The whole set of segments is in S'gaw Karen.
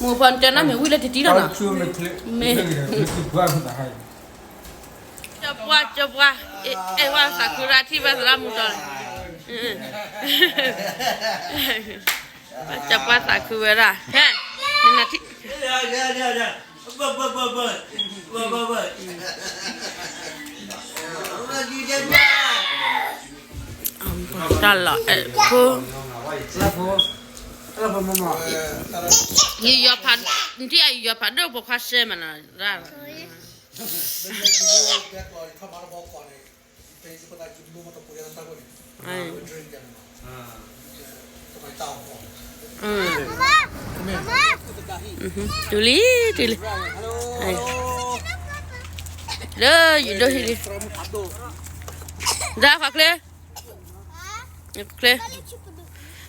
မိၢ်ဖီတဲနၤမ့ၢ်ဝံၤလၢတတံၢ်လီၤနီၤ, မ့ၢ်, ကၠီပှၢ် ကၠီပှၢ်, အဲၣ်ဝဲသးခုရၣ် ထံၣ်ဘၣ်သရၣ်မူတီၤ, ကၠီပှၢ်သးခုဝဲဒၣ်, ဟဲ, နနၤထံၣ် တၢ်လီၤအဲၣ်ဖိ, ယယီၤဖး, နထံၣ်အယယီၤဖးဒိၣ်ပိာ်ခွါရှဲမးနီၤ, ရၣ်, တုၤလံ, တုၤလံ, လၢယဒိၣ်ဟံၣ်လံ, ဒၣ်ခွါချ့, ချ့,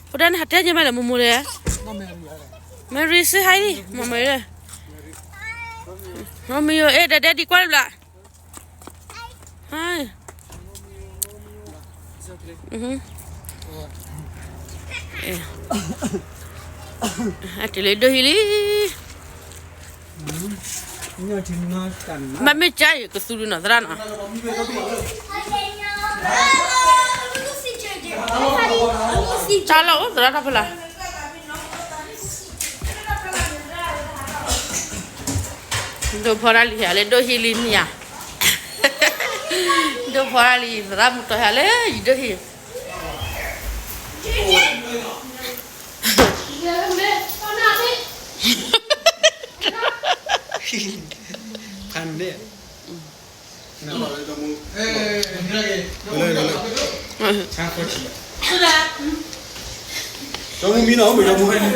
ဖိဒၣ်န့ၣ်ဟးတဲညါမးလၢမိၢ်မိၢ်လဲၣ်, မ့ၢ်ရံစ့ဟါအံၤ, မ့ၢ်မ့ၢ်, မ့ၢ်မ့ၢ်ယိၤ အဲၣ်ဒဲဒဲဒံကွၢ်လၢ်ဘျး အတုၤလၢဒိၣ်ဟံၣ်လံ, ဘၣ်မ့ၢ်ကါအံၤကသူဒုနီၤသရၣ်နီၤ, တၢ်လီၢ်အိၣ်သရၣ်တၢ်ဖီလာ် ဒိၣ်ဖီတၢ်လံၤဟဲလၢဒိၣ်ဟံၣ်လံမ့ၢ်ဧ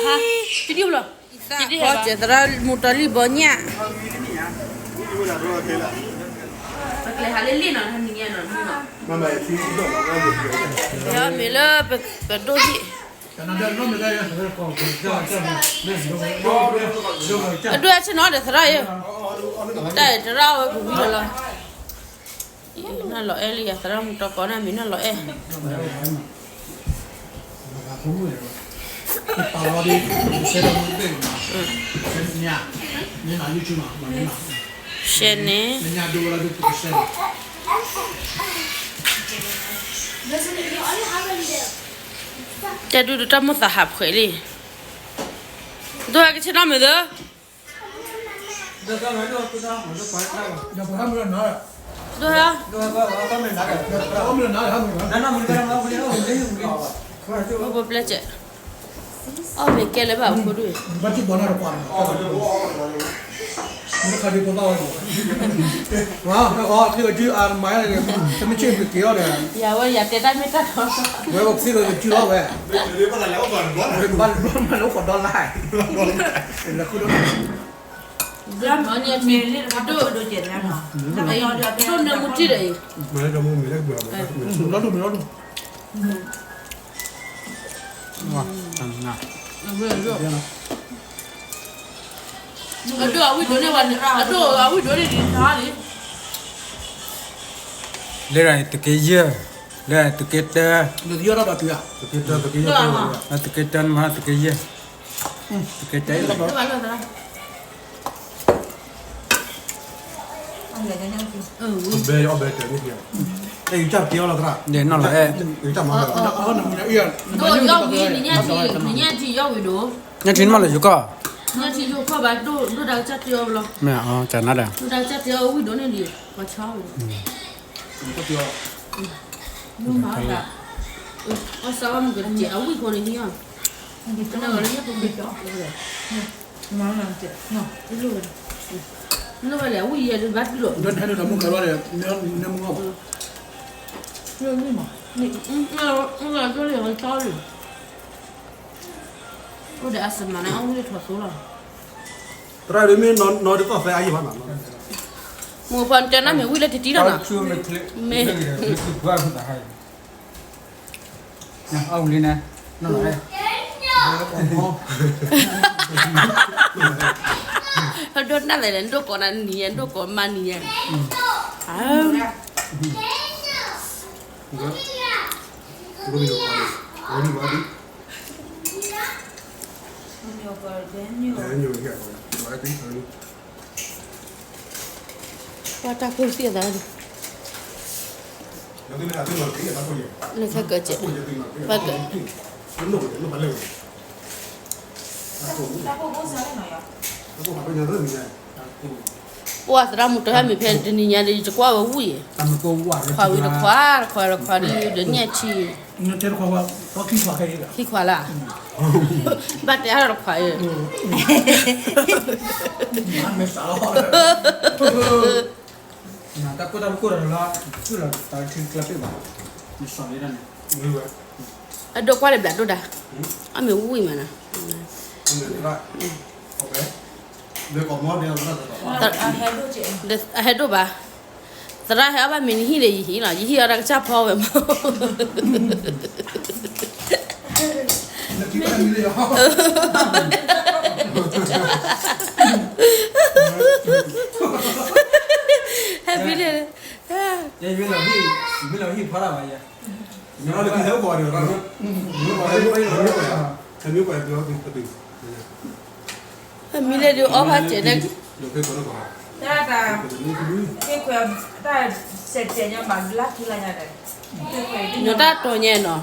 ါ, ဒိၣ်ဖီတၢ်လံၤ သရၣ်မူတီၤဟဲလၢယဒိၣ်ဟံၣ်, ဖးန့ၣ် မံနီၤအိၣ်ဘှံးလံ, သရၣ်မူတီၤလံၤဘီညၣ်, ပကလဲၤဟးလၢလံာ်နီၤ, မ့ၢ်လၢပဒိၣ်ဟံၣ်, အဒိၣ်အဆ့ၣ်နီၤဒီးသရၣ်ယဲ, တၢ်အံၤသရၣ်ဝဲပဝံၤလီၤလီၤ, နလီၤအဲၣ်လံယသရၣ်မူတီၤကိးန့ၣ်မံၤနလီၤအဲၣ် ရှဲန့ၣ်, တၢ်ဒုးဒိးတၢ်မိၣ်သးဟးဖှဲးလံ, ဒိၣ်ဟဲကဆ့ၣ်နီၤမ့ၢ်သၢ, ဒိၣ်ဟဲ, ပပျဲစဲး, အီၣ်မ့ၤကဲလၢၤဘၣ်အဖိဒိၣ်, ယၤဝဲယၤတဲတၢ်မ့ၢ်တၢ်တီ, ဝဲ, ဒိၣ်နၢမူထံၣ်ဒီးအံၤ, အဒိၣ်အဝံၣ်ဒိၣ်န့ၢ်ဝဲ, အဒိၣ်အဝံၣ်ဒိၣ်န့ၢ်ဒံးထါလံ, လၢသုးက့ယဲၢ်, လၢသုးက့တၢ, သုးက့တၢ, သုးက့တၢမး သုးက့ယဲၢ်, သုးက့တၢ, ဘဲအီၣ်ဘဲတၢ်န့ၣ်, အဲ ယတၢ်က့ၤအီၣ်လီၤသရၣ်, နီၢ်လီၤအဲၣ်, ဒိၣ်ယီၣ်ဝံၤ နညၣ်ထံ, နညၣ်ထံယီၣ်ဝံၤဒိၣ်, ညၣ်ထံမးလၢယကီၢ်, ညၣ်ထံယိၣ်ခီၣ်ဘၣ်ဒိၣ်, ဒိၣ်ဒါကစၢ်တ့အီၣ်ဘၣ်လီၤ, မ့ၢ်အီၤကနၤဒီး, ဒိၣ်ဒါကစၢ်တ့အီၣ်ဝံၣ်ဒိၣ်န့ၢ်ဒံး, ပှၤဆီဝံၤ, မ့ၢ်မၤဒၣ်, အီၣ်စးဝဲမုၢ်ကတ့ၢ် အဝံၣ်ဃိန့ၣ်ဟံးအီၣ်, ကနၣ်ဂီၤလၢညၣ်ဖိမ့ၢ်ကီၢ်, လိၣ်ဝဲ, လိၣ်ဝဲလဲၣ် အဝံၣ်ယဲၢ်ဒုးဘၣ်တုၤလီၤ, အိၣ်ဒီးအစမၤန့ၣ် အဝံၣ်လၢထီၣ်သိလီၤ, သရၣ်ဒ်မ့ၢ်နီၢ်ဒ်သီၣ်သဲအယံာ်ဘၣ်နီၤ, မိၢ်ဖီတဲနၤမ့ၢ်ဝံၣ်လၢတတံၢ်လီၤနီၤ, မ့ၢ် အဝံၣ်လံန့ၣ်, ဒိၣ်တၢ်လဲၣ်န့ၣ် ဒိၣ်ကိးနၤနံၤယဲ ဒိၣ်ကိးမါနံၤယဲ, အ ဘၣ်မ့ၢ်ယိၤကီးန့ၣ်, Daniel, Daniel. ပှၤတၢ်ကိၢ်သံအသးဒီး လၢခဲကၢၢ်စဲး ပှၤကၢၢ် ပှၤသရၣ်မုၣ်တဟဲမ့ၢ်ဖဲတနံၤညါဒီး ယတကွၢ်ဝဲဝံၣ်ယဲ, ခွါဝံၤတခွါ တခွါတခွါဒီး ဒီးညၣ်ထံ ခံခွါလၢ ဘၣ်တဲအါထီၣ်တခွါအံၤ တၢ်ကိၢ်တၢ်ကိၢ်ဒီးလီၤ လီၤတၢ်ထံကျၢပ့ၢ်ဘၣ် နစီၣ်လံတၢ်န့ၣ် အဒိကွၢ်လၢဘျးဒိၣ်ဒၣ် အမ့ၢ်ဝံၣ်မးနီၤ အဟဲဒိၣ်ဘၣ် သရၣ်ဟဲအီၣ်ဘၣ်မ့ၤနဟံၣ်ဒီးယဟံၣ်လီၤ ယဟံၣ်အီၣ်တၢ်ကစၢ်ဖီဝဲမး ဟဲဘံလ့ မ့ၢ်လဲၤဒုးအီၣ်ဖးစဲးန့ၣ် တၢ်တၢ် တၢ်စဲးစဲးညါဘၣ်ဘျါခံလါညါဒီး နတၢ်တီၤညါနီၤ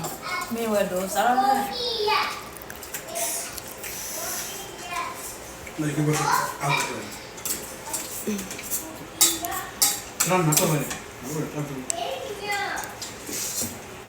မ့ၢ်ဝဲဒိးစးထီၣ် တၢ်နးတီၢ်ဝဲန့ၣ်